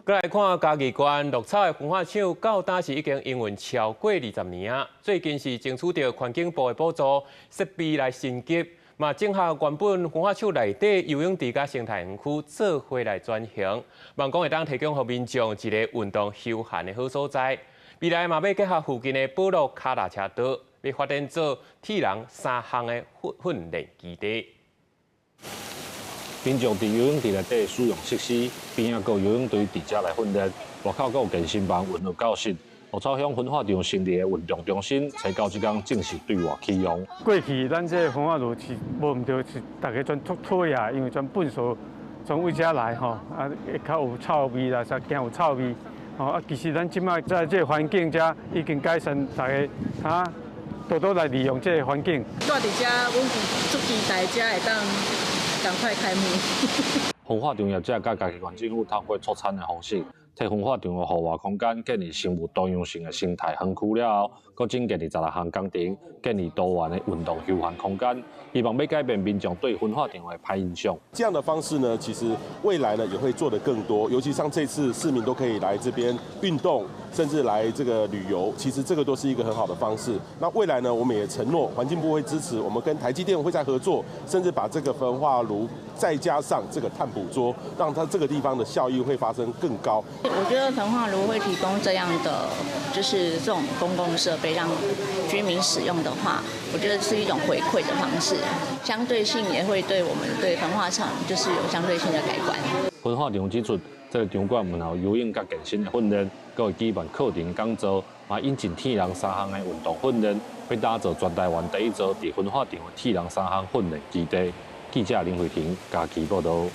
閣來看嘉義縣鹿草的焚化廠，到今是已經營運超過20年啊。最近是爭取著環境部的補助，設備來升級，嘛整合原本焚化廠內底游泳池佮生態園區做伙來轉型，望講會當提供予民眾一个運動休閒的好所在。未來嘛欲結合附近的保樂跤踏車道，欲發展做鐵人三項的訓練基地。民眾佇游泳池內底使用設施，邊仔閣有游泳隊佇遮來訓練，外口閣有健身房、運動教室。鹿草鄉焚化廠成立的運動中心，才到這工正式對外啟用。過去咱這个焚化爐是無毋對，是大家全足討厭，因為全糞埽全對遮來吼，啊，較有臭味啦，啥驚有臭味，吼啊，其實咱這擺在這个環境遮已經改善，大家哈多多來利用這个環境。住佇遮，阮足期待遮會當趕快開幕。焚化廠業者佮嘉義縣政府透過促參的方式，替焚化廠的戶外空間建立生物多樣性的生態園區了後，閣增建26項工程，建立多元的運動休閒空間，希望欲改變民眾對焚化廠的歹印象。這樣的方式呢，其實未來呢也會做得更多，尤其像這次市民都可以來這邊運動，甚至來這個旅遊，其實這個都是一個很好的方式。那未來呢，我們也承諾環境部會支持，我們跟台積電會再合作，甚至把這個焚化爐再加上這個碳捕捉，讓它這個地方的效益會發生更高。我覺得焚化爐會提供這樣的，就是這種公共設備讓居民使用的話，我覺得是一種回饋的方式，相對性也會對我們對焚化廠就是有相對性的改觀。焚化廠指出，這个場館毋但有游泳佮健身的訓練，閣會舉辦課程講座，嘛引進鐵人三項的運動訓練，欲打造全台灣第一座佇焚化廠的鐵人三項訓練基地。記者林慧婷嘉義報導。